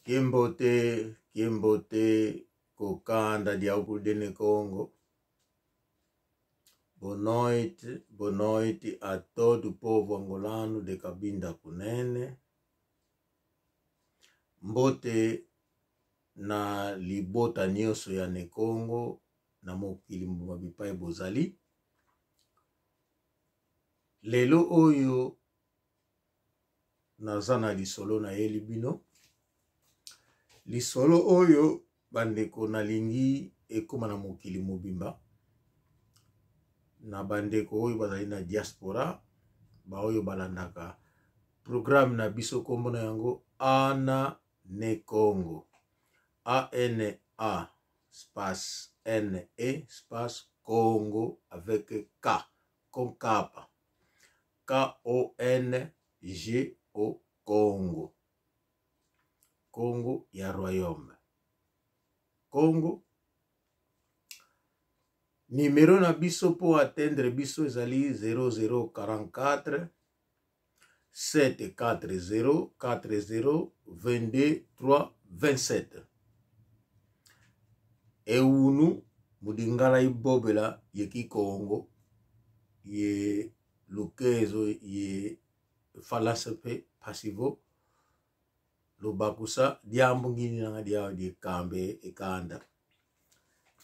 Kimbote, kimbote, kokanda diaukudene Congo. Boa noite, boa noite a todo o povo angolano de Cabinda Cunene. Mbote na libota nyonso ya Nekongo na mokili mobimba bipai bozali. Lelo oyo naza na lisolo nayeli bino. Lisolo oyo bandeko nalingi ekoma na mokili mobimba na bandeko oyo bazali na diaspora baoyo balandaka programme na biso nkombo na yango ana ne congo ana space ne space congo avec k konkapa k o n g o congo Congo ya royaume Congo numero na biso mpo atteindre biso ezali 0044 740 40 22 3 27 ewunu mudingala ibobela ye kikongo ye lukezo ye falase mpe pasivo lobakusa diambu ngini nanga dia dikambe ekanda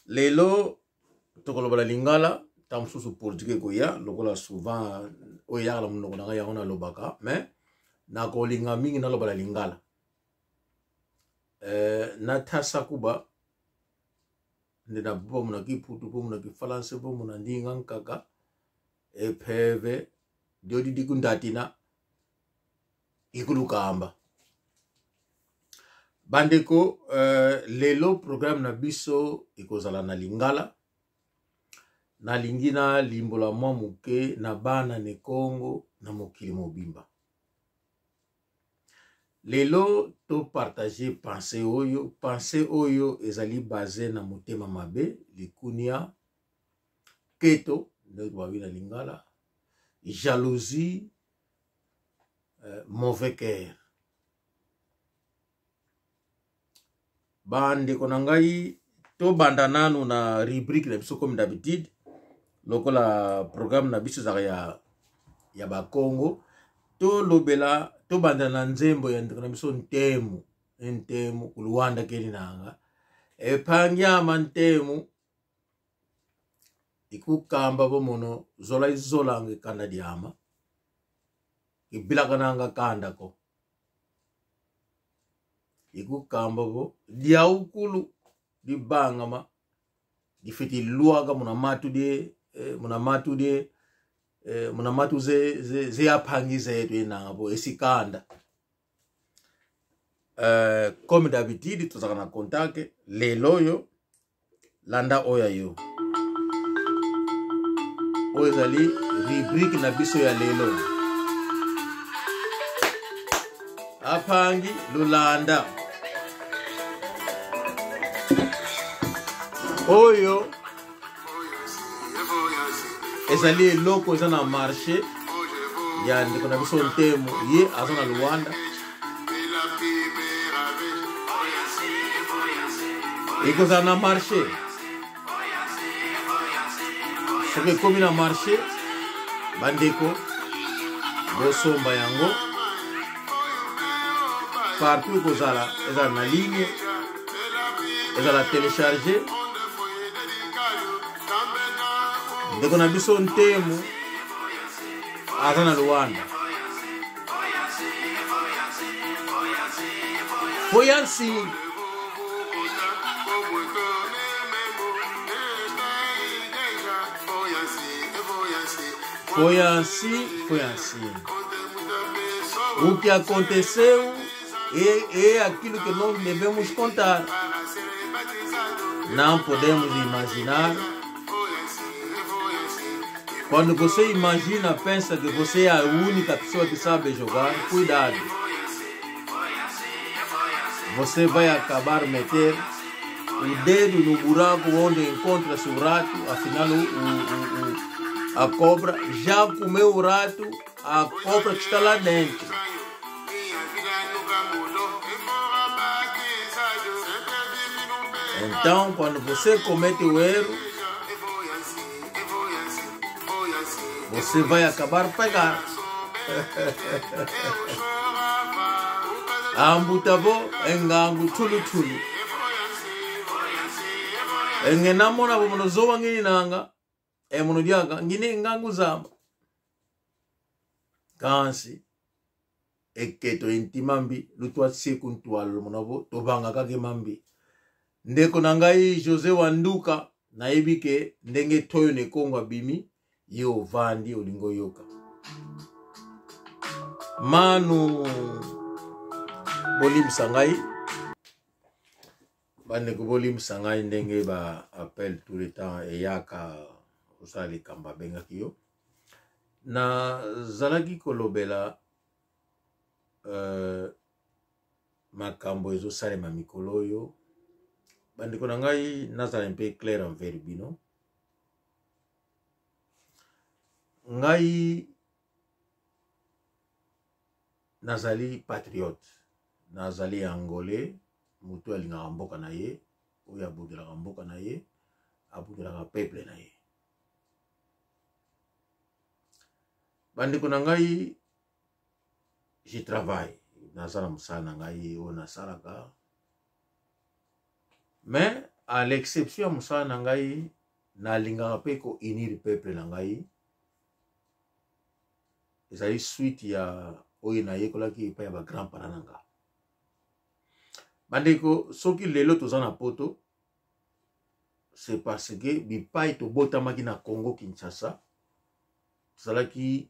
lelo tokoloba na lingala ntango mosusu portugais ekoya lokola souvent oyo eyaka na monoko na ngai yango nalobaka mais nakolinga mingi naloba na lingala eh, natasa kuba nde na bomu na kiputu bomu na kifalanse bomu na ndinga nkaka epheve diodi dikundatina ikulukamba bandeko lelo programme na biso ekozala na lingala nalingi nalimbola mwa moke na bana ne kongo na mokili mobimba lelo topartage pense oyo pense oyo ezali base na motema mabe likunia keto ndenge babi na lingala jalousie mauvais cœur bandeko na ngai tobanda nanu na rubrique na biso comme d'habitude lokola programme na biso ezalaka ya, ya bakongo tolobela tobanda na nzembo ya ndeko na biso ntemu ntemu kuluwanda keli nanga epangiama ntemu ikukamba bomono zola izolanga ekanda diama ibilaka nanga kanda ko ikukamba bo diaukulu dibangama difiti lwaka muna matu die eh, muna matu die eh, muna matu ze ze zeyaphangiza yetu enanga bo esikanda comme d'habitude tozalaka na contact lelo oyo landa oyo ya yo oyo ezali rubrique na biso ya lelo apangi lolanda oyo ezali eloko eza na marché ya ndeko na biso ntemo ye aza na luanda ekozala na marché soki ekomi na marché bandeko bosomba yango partout ekozala ezala na ligne ezala télécharge ndeko na biso ntemu aza na luanda foyansi Foi assim, foi assim. O que aconteceu é, é aquilo que nós devemos contar. Não podemos imaginar. Quando você imagina, pensa que você é a única pessoa que sabe jogar, cuidado. Você vai acabar meter o dedo no buraco onde encontra-se o rato, afinal o, o, o, a cobra já comeu o rato, a cobra que está lá dentro. Então, quando você comete o erro, você vai acabar pegar. Ambutabo engangu tulu tulu. Enge namona bomono zoba ngini nanga. Emono diaga ngine ngangu zamba. Kansi eketo intima mbi lutwa siku ntwalo monabo tobanga kake mambi. Ndeko na ngai Jose Wanduka nayebi ke ndenge toyo ne Kongo abimi ye ovandi olingo yoka. Manu bolimbisa ngai bandeko bolimbisa ngai ndenge ba appel tout le temps eyaka osala likambo abengaki yo. Nazalaki kolobela makambo ezosalema mikolo oyo. Bandeko na ngai, nazala mpe clair envers bino. Ngai nazali patriote, nazali angolais, moto alingaka mboka na ye, oyo abundelaka mboka na ye, abundelaka peuple na ye. Bandeko na ngai, je travaille, naza na mosala na ngai oyo nasalaka, mais à l'exception ya mosala na ngai, nalingaka mpe ko unir peuple na ngai. Ezali suite ya oyo nayekolaki epai ya ba grand parent na nga. Bandeko, soki lelo toza na poto, c'est parce que bipai tobotamaki na Congo Kinshasa, tozalaki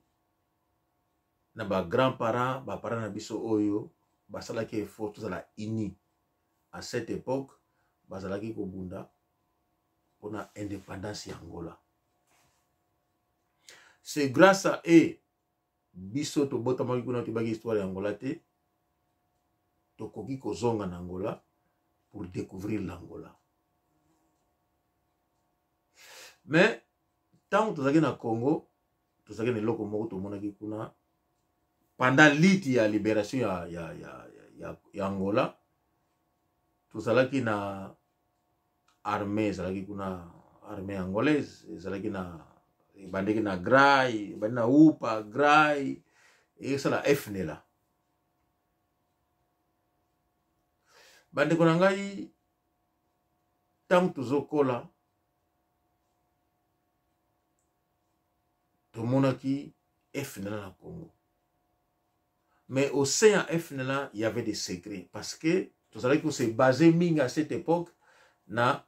na ba grand parents, ba parents na biso oyo basalaki effort tozala unis. À cette époque bazalaki kobunda mpona indépendance ya Angola. C'est grâce à eux biso tobotamaki kuna, toyebaki histoire ya Angola te, tokoki kozonga na Angola pour découvrir l'Angola. Mais ntango tozalaki na Congo, tozalaki na eloko moko tomonaki kuna pendant lutte ya libération ya Angola. Tozalaki na armée, ezalaki kuna armée angolaise, ezalaki na ebandeki na Grai, ebandi na Upa Grai, esala FNLA. Bandeko na ngai, ntango tozokola tomonaki FNLA na Congo, mais au sein ya FNLA il y avait des secrets, parce que tozalaki kose baser mingi à cette époque na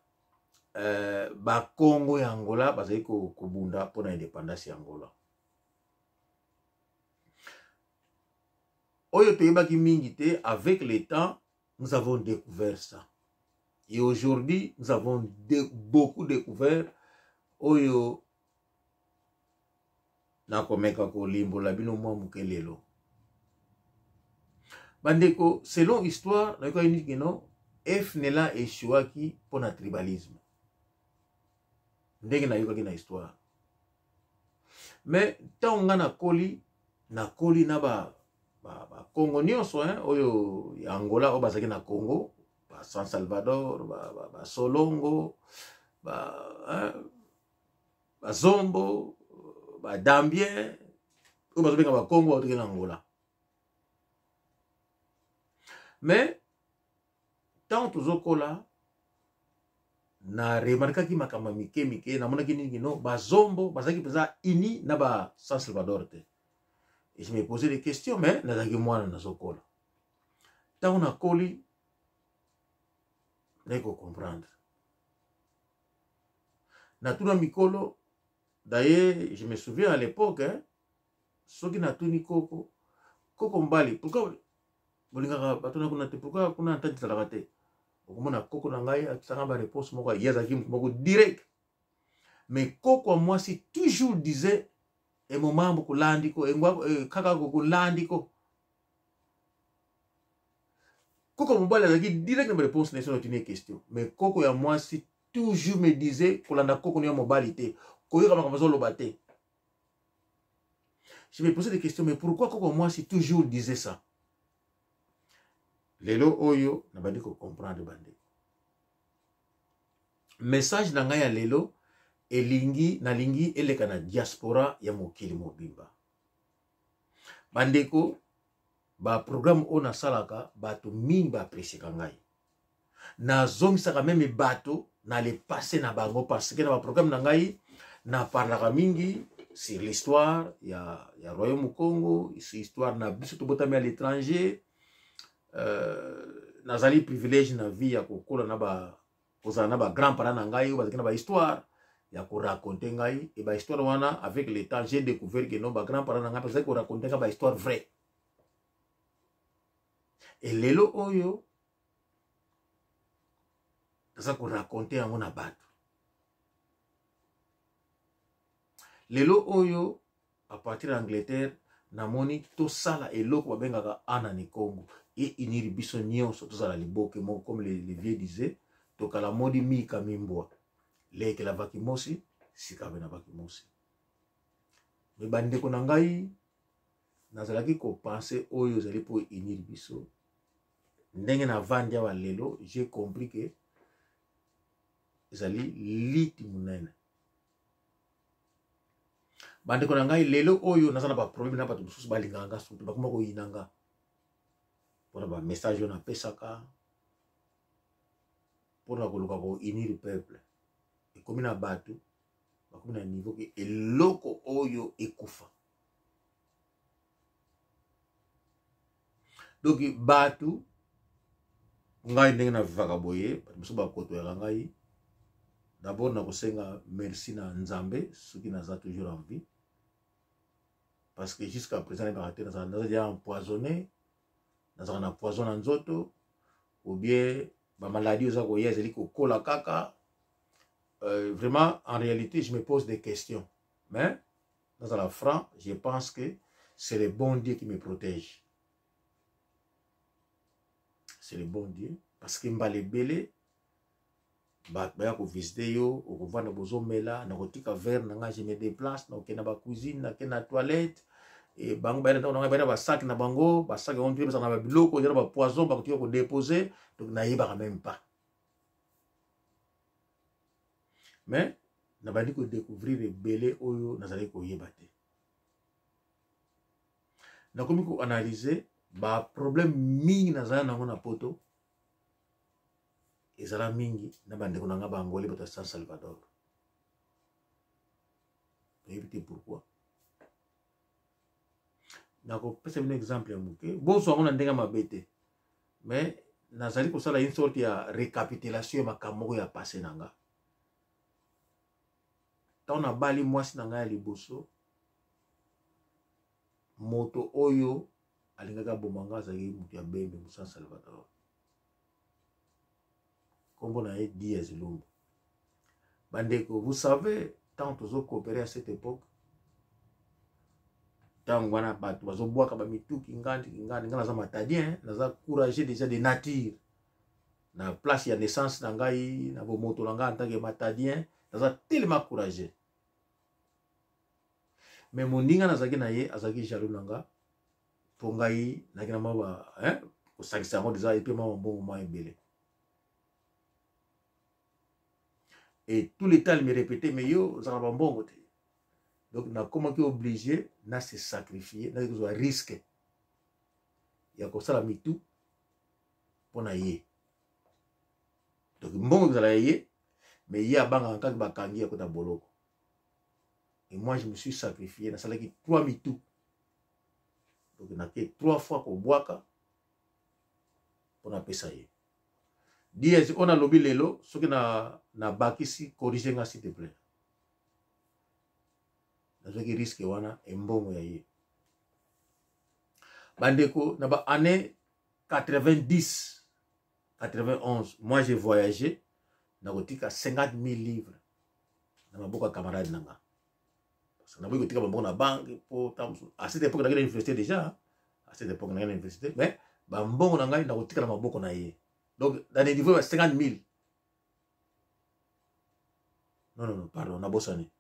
bakongo ya Angola bazalaki kobunda mpona indépendance ya Angola. Oyo toyebaki mingi te, avec le temps nous avons découvert ça, et aujourd'hui nous avons beaucoup découvert. Oyo nakomeka kolimbola bino mwa moke lelo. Bandeko, selon histoire nayokaki nini kino FNLA échouaki mpona tribalisme, ndenge nayokaki na histoire. Mais ntango nga nakoli na ba Congo nyonso, hein, oyo ya Angola oyo bazalaki na Congo, ba San Salvador, ba Solongo, ba, hein, ba Zombo, ba Dambien, oyo bazobenga ba Congo baotoki na Angola. Mais ntango tozokola, na remarkaki makambo ya mike mike. Namonaki nini no bazombo bazalaki mpenza uni na ba San Salvador te, et je me posais des questions, mais nazalaki mwana, nazokola. Ntango nakoli, nayi kocomprendre, natuna mikolo. D'ailleurs, je me souviens à l'époque, hein, soki natuni koko, koko mobali, pourquoi bolingaka bato na kuna te, pourquoi kuna ntati ezalaka te, okomona koko na ngai akisanga ba réponse moko. Ye azalaki motu moko direct, mais koko ya mwasi toujours disait emomambo kolandiko engwa kaka kolandiko. Koko mobali azalaki direct na réponse na ye soki natuni ye question, mais koko ya mwasi toujours me disait kolanda koko ya mobali te, koyoka makambo azoloba te. Je me posais des questions, mais pourquoi koko mwasi toujours disait ça? Lelo oyo nabandi kocomprendre, bandeko. Message na ngai ya lelo elingi nalingi eleka na diaspora ya mokili mobimba. Bandeko, ba programme oyo nasalaka bato mingi ba appreciaka ngai. Nazongisaka meme bato na le passé na bango parce que na ba programme na ngai na parlaka mingi sur l'histoire ya royaume Congo, sur histoire na biso tobotami à l'étranger. Nazali privilège na vie ya kokola na ba kozala na ba grand parents na ngai oyo bazalaki na ba histoire ya koraconte ngai, e ba histoire wana avec le temps j'ai découvert que non, ba grand parents na ngai bazalaki koraconte ngai ba histoire vraie. E lelo oyo naza koraconte yango na bato lelo oyo à partir ya Angleterre. Namoni tosala eloko babengaka ana ni Congo e unir biso nyonso, tozala liboke moko, comme le vieux disait, tokala modi mika mimbwa lekela vakimosi sikabe na vakimosi. Me bandeko na ngai, nazalaki kopense oyo ezali mpo unir biso. Ndenge navandi awa lelo, j'ai compris que ezali liti monene. Bandeko na ngai, lelo oyo naza na baproblème na bato mosusu balingaka nga, surtout bakoma koyina nga mpona bamessage oyo napesaka mpona koluka kounir peuple. Ekomi na bato bakomi na niveau ke eloko oyo ekufa. Donc bato ngai ndenge navivaka boye, bato mosusu bakotoyaka ngai. D'abord nakosenga merci na Nzambe soki naza toujours en vie, parce que jusqu'à présent nayebaka te naza déjà empoisonné, nazalaka na poison na nzoto ou bien bamaladi oza koya ezali kokola kaka. Vraiment, en réalité, je me pose des questions, mais nazala franc, je pense que c'est le bon Dieu qui me protège, c'est le bon Dieu, parce que mbala ebele bato baya kovisite yo, okovanda bozomela, nakotika verre na ngai, je me déplace, nakokende na bacuisine, nakende na toilette, e bango baya na ndako na ngai, baya na basac na bango, basac yango mpe bazala na babiloko eza na bapoison, bakotika kodépose. Donc nayebaka même pas, mais nabandi kodécouvrir ebele oyo nazalaki koyeba te. Nakomi koanalyse baproblème mingi nazala nango na poto, ezala mingi na bandeko na nga baangolais, bato ya San Salvador. Nayebi te pourquoi. Nakopesa bino exemple ya moke, bozwa yango na ndenge ya mabe te, mais nazali kosala une sorte ya récapitulation ya makambo moko ya passé na nga. Ntango nabali mwasi na ngai ya liboso, moto oyo alingaki aboma nga azalaki moto ya Bembe, San Salvador, nkombo na ye Diaz Lumbu. Bandeko, vous savez, tant tozocoopérer à cette époque, ntango wana bato bazobwaka bamituki ngandi ngandi, ngai naza matadien, naza courageux déjà de nature na place ya naissance na ngai, na bomoto na ngai en tant que matadien, naza tellement courageux. Mais moninga nazalaki na ye azalaki jaloux na nga mpo ngai naki na mwa kosangisa yango deja epe mwa mbongo mwa ebele. Et tout le temps il me répétait: mais yo ozalaka bambongo te. Donc nakomaki obligé na se sacrifier, naki kozwa risque ya kosala mitu mpo na ye. Donc mbongo ezala ya ye, mais ye abangaka kaka bakangi ya kota boloko. Et moi, je me suis sacrifié, nasalaki trois mitu, donc nake trois fois kobwaka mpo napesa ye. Diez oyo nalobi lelo, soki nabakisi, corrige nga s'il te plaît. Nazwaki risque wana, embongo ya ye. Bandeko, na ba année 90 91, moi j'ai voyagé, nakotika 50 000 livres na maboko ya camarade na nga, parce que naboyi kotika bambongo na banque mpo à cette époque naki na université déjà. À cette époque naki na université, mais bambongo na ngai nakotika na maboko na ye, donc dans des niveaux ya 50 000. Non, non, non, pardon, nabosani,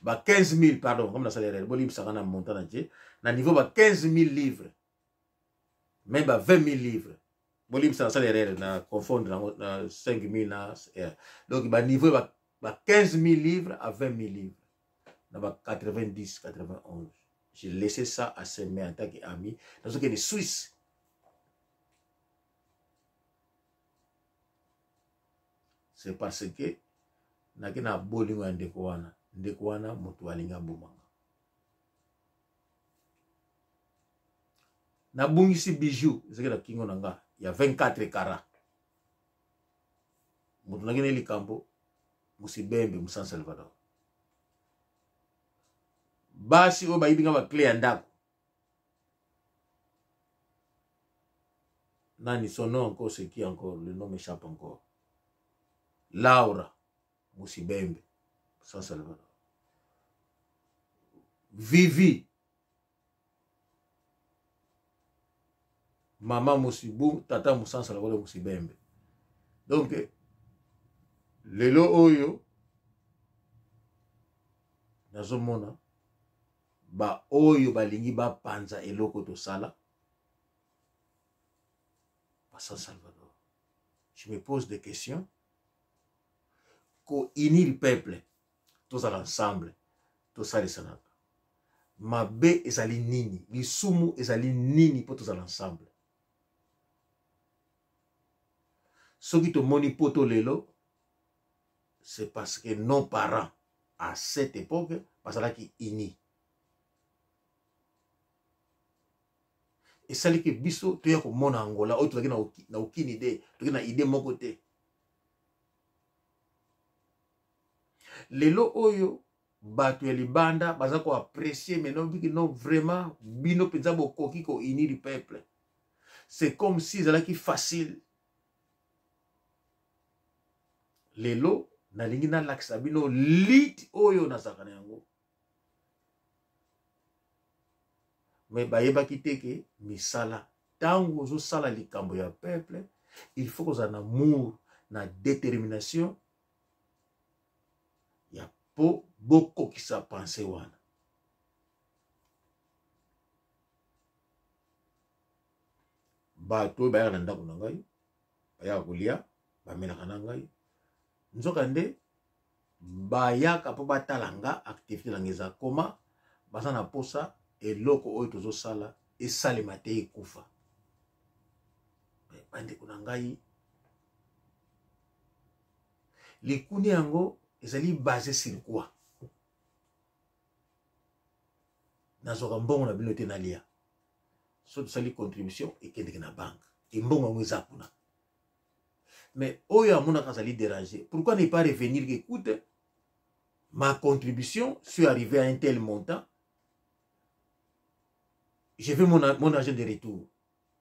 ba 15 000, pardon, comme nasali erreur, bolimbisaka na montant na tie na niveau ba 15 000 livres, même ba 20 000 livres. Bolimbisa, nasala erreur na confondre yango na 5000 na yeah. Donc baniveau ba, ba 15 000 livres à 20 000 livres na ba 90 91. J'ai laissé ça à ses mains en tant qu'ami. Nazokende Suisse. C'est parce que nake na bolingo ya ndeko wana, ndeko wana moto alingi abomanga. Nabungisi bijou ezalaki na kingo na nga ya 24 carat. Moto nake na likambo mosibembe mosan Salvador. Basi oyo bayibi nga bakle ya ndako, nani son nom encore, c'est qui encore, le nom m'échappe encore, Laura Musibembe San Salvador, Vivi mama Musibu, tata Musan Salvador Musibembe. Donc lelo oyo nazomona baoyo balingi bapanza eloko tosala ba San Salvador. Je me pose des questions. Ko unir peuple, tozala ensemble, tosalisanaka. Mabe ezali nini? Lisumu ezali nini mpo tozala ensemble? Soki tomoni poto lelo, c'est parce que nos parents à cette époque bazalaki unis. Esaliki biso toya komona Angola oyo tozalaki na aucune idée, tozalaki na idée moko te. Lelo oyo bato ya libanda baza koapprécier maintenant biki non, vraiment bino mpenza bokoki kounir peuple. C'est comme si ezalaki facile. Lelo nalingi nalakisa bino lit oyo nazalaka na yango, me bayebaki te ke misala. Ntango ozosala likambo ya peuple, il faut kozala na amour, na détermination ya mpo bokokisa pense wana. Bato oyo bayaka na ndako na ngai, bayaka kolia, bamelaka na ngai, nzoka nde bayaka mpo batala nga activité na nga eza koma. Baza na posa eloko oyo tozosala esalema te, ekufa. Bandeko na ngai, likuni yango ezali basé sur quoi? Nazwaka mbongo na bino te nalia. So tosali contribution, ekendeke na banque, embongo yango eza kuna. Mais oyo amonaka azali déranger, pourquoi ne pas revenir que écoute, ma contribution suis arrivé à un tel montant, je veux mon argent de retour,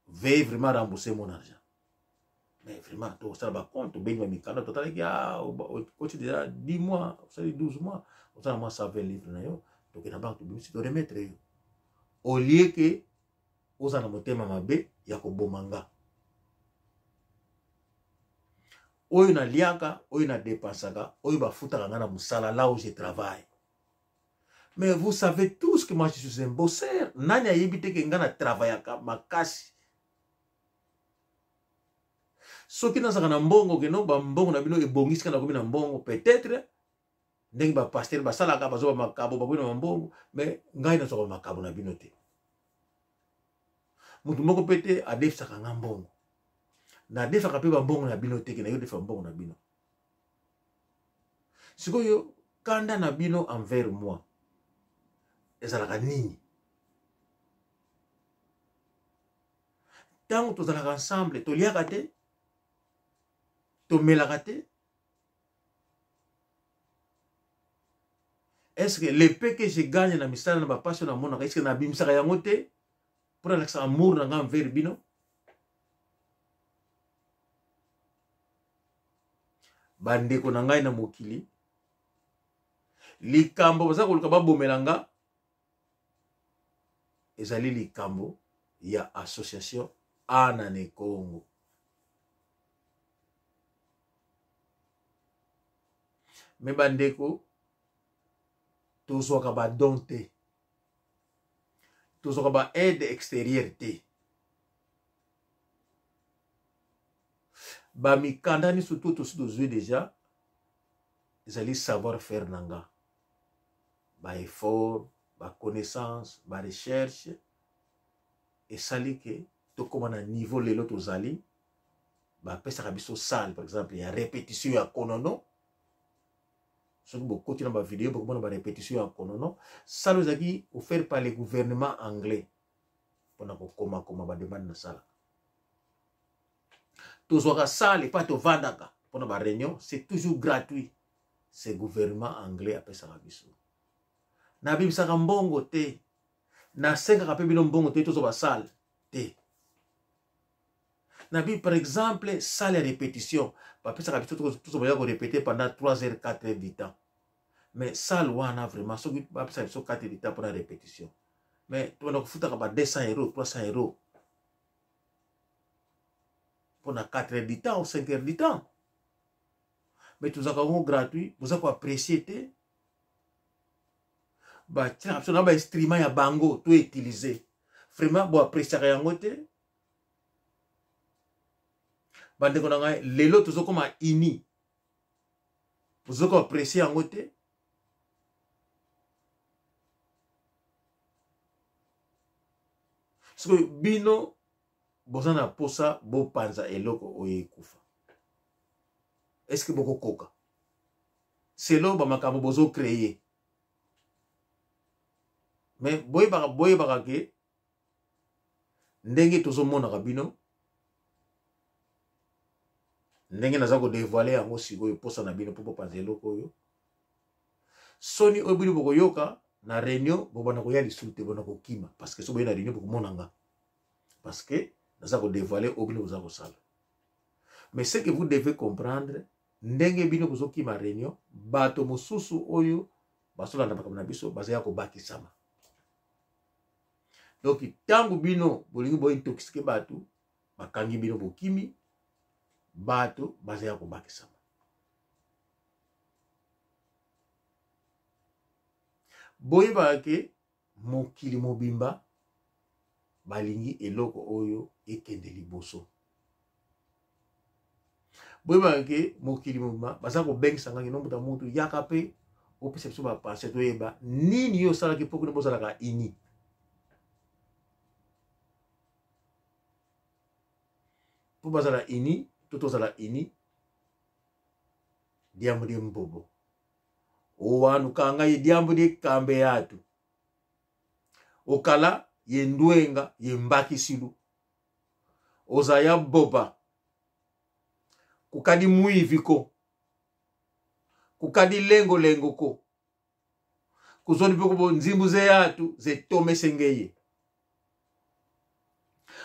veuillez vraiment rembourser mon argent? Mais vraiment tosala bacompte, obengi bamikanda, totalaki okoti déjà 10 mois, osali 12 mois, osala mwa 120 livre na yo, tokende na banque, tobimisi, toremettre yo, au lieu ke oza na motema mabe ya koboma nga. Oyo naliaka, oyo nadépensaka, oyo bafutaka nga na mosala là où je travaille. Mais vous savez tous que moi je suis un bosseur. Nani ayebi te ke nga na travaillaka makasi? Soki nazalaka na mbongo keno bambongo na bino ebongisika, nakomi na mbongo, peut-être ndenge bapasteur basalaka, bazwa bamakabo, bakomi na bambongo. Mais ngai nazwaka makabo na bino te. Motu moko mpe te adefisaka nga mbongo. Nadefaka mpe bambongo na bino te ke nayo defa mbongo na bino. Sikoyo kanda na bino envers moi ezalaka nini? Ntango tozalaka ensemble, toliaka te, tomelaka te. Est ce que le peu que je gagne na misala na bapasi oyo namonaka, est ce que nabimisaka yango te mpo nalakisa amour na nga envers bino? Bandeko na ngai na mokili, likambo baza koluka babomela nga ezali likambo ya association Anane Congo. Me bandeko, tozwaka badon te, tozwaka baaide extérieure te. Bamikanda nyonso to tosi tozwi deja ezali savoir faire na nga, baeffort, baconnaissance, barecherche esali ke tokóma na niveau lelo tozali. Bapesaka biso salle, par exemple, ya répétition ya konono. Soki bokoti na bavideo, bokomona barépétition ya konono. Salle ezalaki offert par le gouvernement anglais mpona kokomakoma bademande na sala. Tozwaka salle epai tovandaka mpona baréunion, c'est toujours gratuit, c'est gouvernement anglais apesaka biso. Nabimisaka mbongo te, nasengaka mpe bino mbongo te, tozwa basale te. Nabi, par exemple, salle ya répétition bapesaka biso, tozobaya korépéter pendant 3 heures, 4 heures du temps. Mais salle wana vraiment, soki bapesaka biso 4 heures du temps mpona répétition, mais tobanda kofutaka ba 200 euros, 300 euros mpona 4 heures du temps ou 5 heures du temps. Mais tozalaka yango gratuit, boza koapprécier te. Batiaka biso na bainstrument ya bango to utiliser, vraiment boappréciaka yango te. Bandeko na ngai, lelo tozokoma ini, bozoki koapprécier yango te. Sikoyo bino boza na posa bopanza eloko oyo ekufa, est-ce bokokoka selo bamakambo bozocréer? Mais boyebaka, boyebaka ke ndenge tozomonaka bino, ndenge naza kodévoiler yango sikoyo, posa na bino mpo bopanza eloko oyo, soni oyo bino bokoyoka na réunion, bobanda koya lisusu te, bona kokima, parce que so boye na réunion, bokomona nga, parce que naza kodévoiler oyo bino boza kosala. Mais ce que vous devez comprendre, ndenge bino bozokima réunion, bato mosusu oyo bazolanda makambo na biso bazaya kobakisama. Donc ntango bino bolingi bointoxiquer bato, bakangi bino, bokimi, bato bazaya kobakisama. Boyebaka ke mokili mobimba balingi eloko oyo ekende liboso. Boyebaka ke mokili mobimba baza kobengisa ngai no, moto mutu yaka mpe opesa biso bapense, toyeba nini yo osalaki mpo kuna bozalaka ini, mpo bazala ini to tozala ini. Diambu die mbobo owanukanga ye diambu die kambe yatu okala ye ndwenga ye mbakisilu oza ya boba kukadi mwivi ko kukadi lengolengo ko kuzoni mpe kubo nzimbu ze yatu zetomesengeye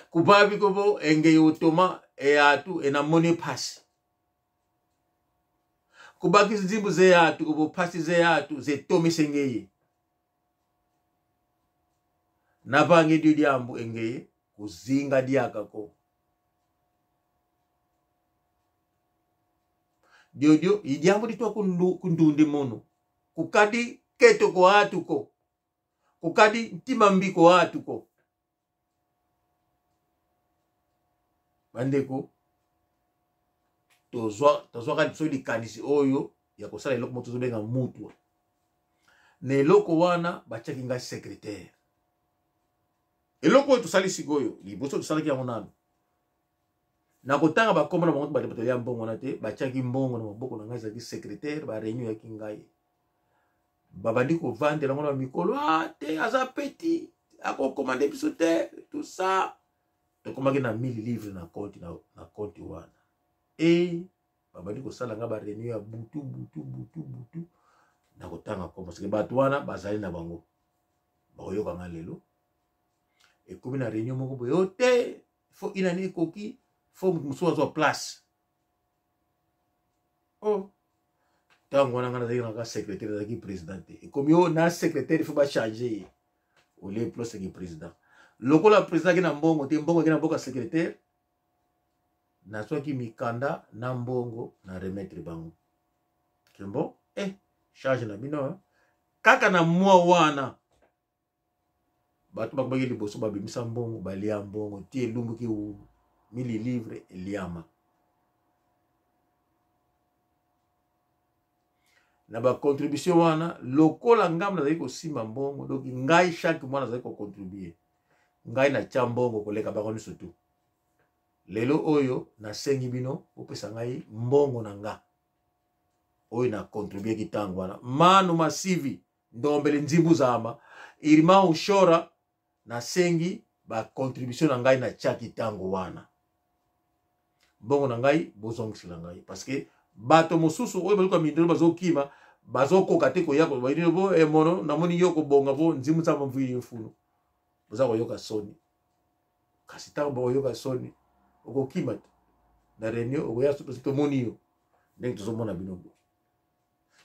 kubabi kubo engeye otoma eyatu enamoni phasi kubaki nzimbu ze yatu kubo phasi ze yatu zetomisengeye napange dio diambu engeye kuzinga diaka ko diodio idiambu ditwa kundunde mono kukadi keto ko atu ko kukadi ntima mbi ko atu ko. Bandeko, tozwaka biso likanisi oyo ya kosala eloko moko tozobenga mutwa. Na eloko wana batiaki ngai secrétaire. Eloko oyo tosali sikoyo, liboso tosalaki yango nano na kotanga bakombo na bango, bato bato ya mbongo wana te. Batiaki mbongo na maboko na ngai, ezalaki secrétaire. Baréunion yaki ngai, babandi kovandela yango na mikolo. Ah te, aza petit, akokomande biso te, tout ça. Tokomaki na 1000 livre na compte, na compte wana. E babandi kosala nga baréunion ya butu butu butu butu na kotanga kombo, parce que bato wana bazali na bango bakoyoka nga lelo. Ekomi na réunion moko boye, o te, fo inani ekoki, fo moto mosusu azwa place. O ntango wana nga nazalaki naka secrétaire, nazalaki président te. Ekomi o na secrétaire, fo bachange ye olie place ki président. Lokola président aki na mbongo te, mbongo aki na mboka secrétaire, nazwaki mikanda na mbongo na remettre bango kembo eh, charge na bino kaka na mwa wana. Bato bakobaki liboso, babimisa mbongo, balia mbongo ti elumbuki mili livre eliama. Na bacontribution wana, lokola ngambo nazali kosimba mbongo, donc ngai chaque mois nazali kocontribue, ngai natya mbongo koleka bango nyonso tu. Lelo oyo nasengi bino bopesa ngai mbongo na nga oyo na contribueki ntango wana. Manu Masivi Ndombele Nzimbu Zama Irma Ushora, nasengi bacontribution na ngai natiaki ntango wana, mbongo na ngai bozongisela ngai, parce que bato mosusu oyo bazoka mindelo bazokima, bazokoka te koya bo emono. Namoni yo kobonga bo nzimu nzambe mvui mfunu, boza koyoka soni. Kasi ntango bokoyoka soni, okokima te na réunion, okoya tomoni yo ndenge tozomona bino bo.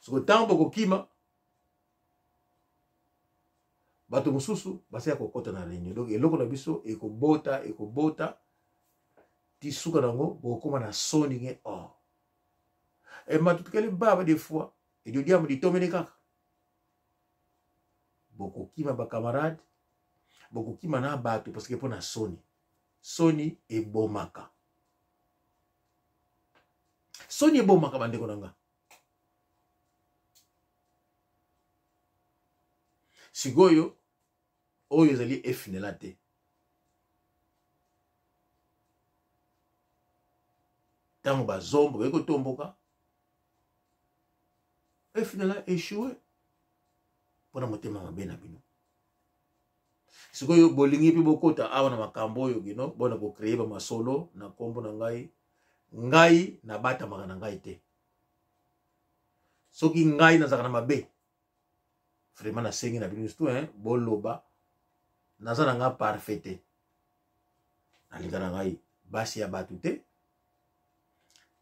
Soko ntango bokokima, bato mosusu basala kokɔta na réunion. Donc eloko na biso ekobota, ekobota ti suka nango bokokóma na soni nge or e matutukeli baba. Des fois edio diamu ditomene kaka, bokokima bacamarade, bokokima na bato, parce que mpo na soni. Soni ebomaka, soni ebomaka, bandeko na nga. Sikoyo oyo ezali efinela te. Ntango bazombo baye kotomboka, efinela échoué mpona motema mabe na bino. Sikoyo bolingi mpe bokota awa na makambo oyo bino bona kocreye bamasolo na nkombo na ngai. Ngai nabatamaka na ngai te. Soki ngai nazalaka na mabe, vraiment nasengi na bino surtout, hein, boloba. Naza na ngai parfait te, nalinga na ngai basi ya bato te,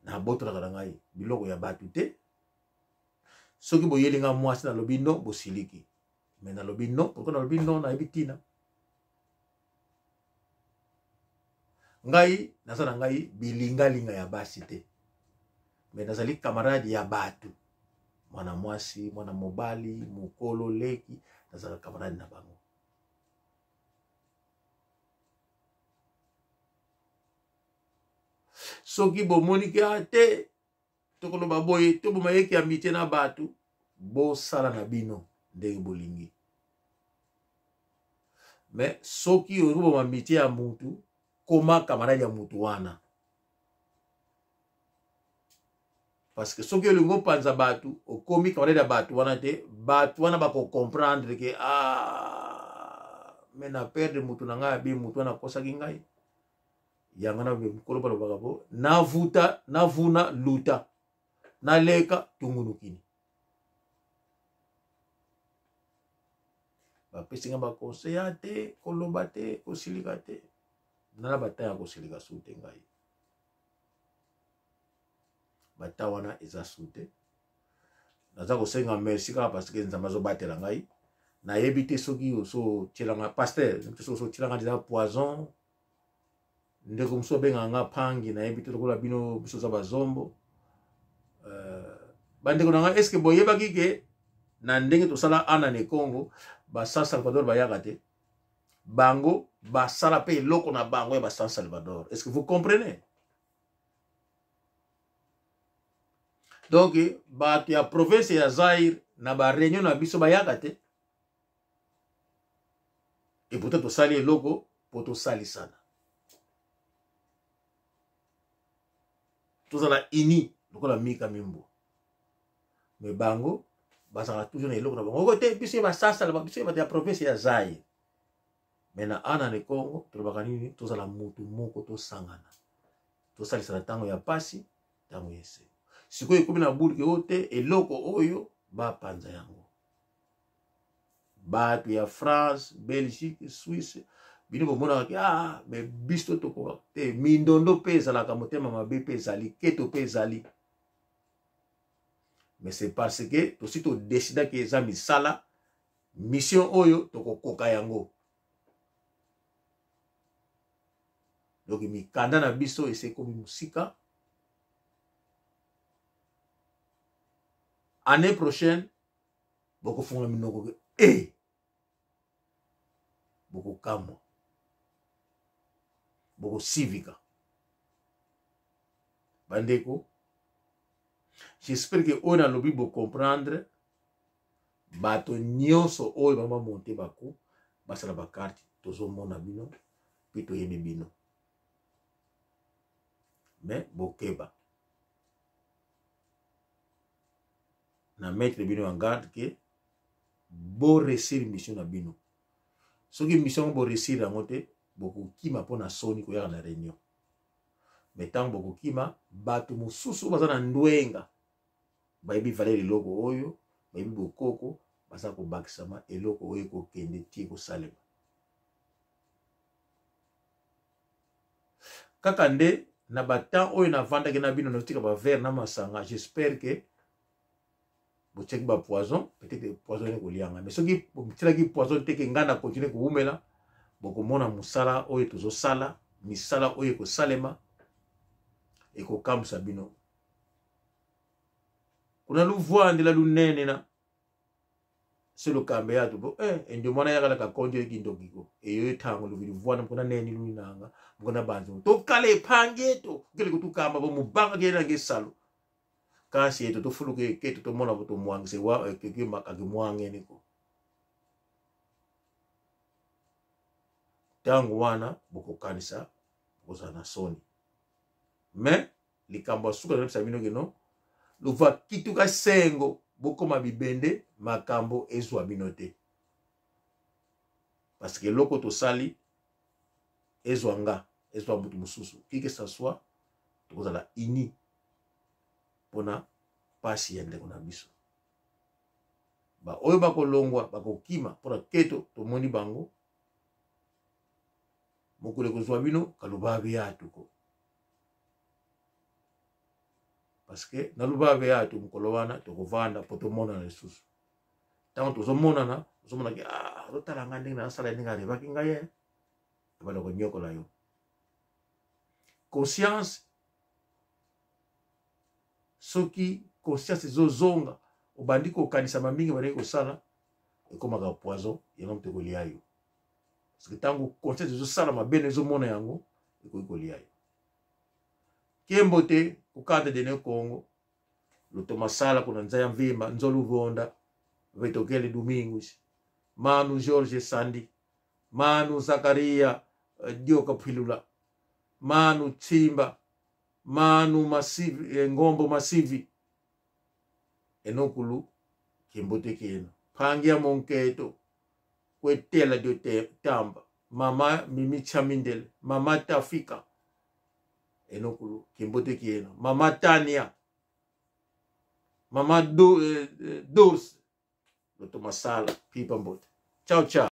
nabotolaka na ngai biloko ya bato te. Soki boyeli nga mwasi, nalobi non, bosiliki. Mais nalobi non, pourquoi nalobi non? Nayebi ntina. Ngai naza na ngai bilingalinga ya basi te, mais nazali camarade ya bato, mwana mwasi, mwana mobali, mokolo, leki, nazalaka camarade na bango. Soki bomoni ke a te, tokoloba boye, toboma yeke amitié na bato, bosala na bino ndenge bolingi. Mais soki olingi boma amitié ya mutu, koma camarade ya mutu wana, parce que soki olingi opanza bato, okomi camarade ya bato wana te, bato wana bakocomprendre ke ah, mais na perdre mutu na ngai, abi mutu wana akosaki ngai. Yango na mikolo balobaka bo navuta navuna luta naleka tungunukini. Bapesi nga baconseil ya te koloba te, kosilika te. Nana bata ya kosilika su te. Ngai bata wana eza su te. Naza kosenga merci kaka parce que Nzambe azobatela ngai. Nayebi te soki osotielanga pasteur, soki osotielanga deja poison. Ndeko mosusu abengaka nga pangi, nayebi te. Lokola bino, biso oza bazombo, bandeko na ngai, est-ce boyebaki ke na ndenge tosala ana na Congo, basan Salvador bayaka te? Bango basala mpe eloko na bango ya basan Salvador. Est ce que vous comprenez? Donc bato ya province ya Zaire na bareunion na biso bayaka te. Et pourtant tosali eloko mpo tosalisana, tozala uni lokola mika mimbo. Mais bango bazalaka toujours na eloko na bango oko te. Biso ye basasala, biso ye bato ya province ya Zaire. Mais na ana ne Congo tolobaka nini? Tozala mutu moko, tosangana, tosalisana ntango ya pasi, ntango ya esengo. Sikoyo ekomi na bulke oyo te, eloko oyo bapanza yango. Bato ya France, Belgique, Suisse, bino bomonaka ke ah, mais biso tokoka te. Mindondo mpe ezalaka, motema mabe mpe ezali, keto mpe ezali. Mais c'est parce que tosi todesidaki, eza misala, mission oyo tokokoka yango. Donc mikanda na biso esi ekomi mosika. Année prochaine bokofungola minoko ke e bokokamwa, bokosivika. Bandeko, J'espère que oyo nalobi bocomprendre. Bato nyonso oyo bango bamonte baku basala bakarte, tozomona bino mpe toyebi bino, mais bokeba na mettre bino en garde ke boresir mission na bino. Soki mission yango boresir yango te, bokokima mpo na soni koyaka na réunion. Mais ntango bokokima, bato mosusu baza na ndwenga, bayebi valeur eloko oyo, bayebi bokoko, baza kobakisama eloko oyo ekokende ti ekosalema. Kaka nde na batemps oyo navandaki na bino, nazotika bavere na masanga. J'espère que botiaki bapoison, peut-être poison ene kolianga, mais soki botielaki poison te ke ngai na continue kowumela, bokomona mosala oyo tozosala, misala oyo ekosalema ekokamwisa bino. Kuna luvwandela lunene na se lukambe yatu bo ende mwana yakala kakonjo ekindoki ko eyo etango luvili vwana mukuna neni lulinanga mukuna banzo tokala ephangi eto kele kutukamba bo mubanga kele nange salo kasi eto tofuluke keto tomona bo tomwangise wa keke makake mwangene ko ntango wana bokokanisa bokozala na soni. Mais likambo ya suka nayebisa bino keno lova kituka sengo bokoma bibende, makambo ezwa bino te, parce que eloko tosali ezwa nga, ezwa moto mosusu, qui que ça soit, tokozala uni mpona pasi ya ndeko na biso. Baoyo bakolongwa bakokima mpona keto, tomoni bango mokolo ekozwa bino kaloba ya tuko, parce que na lubabe ya to mokolo wana tokovanda mpo tomonana lisusu. Ntango tozomonana, ozomonaki ah, azotala ngai ndenge nasala, ndenge arevaki ngai ye ebanda konyokola yo conscience. Soki conscience ezozonga, obandi kokanisa mingi, obandaki kosala, ekomaka poison yango moto ekolia yo, parce que ntango conscience ezosala mabe na ezomona yango, ekoki kolia yo. Kembo te kukata dene Kongo lutomasala kuna nzaya mvimba nzoluvonda vetokele Domingos manu George Sandi manu Zakaria Dioka Philula manu Tsimba manu Masivi, Ngombo Masivi enokulu kembo te keno phangia monketo kwetela dio tamba mama Mimi Chamindele mama Tafika enokulu kimbote kieno mama Tania mama Dors Loto Masala pipa mbote. Ciao ciao.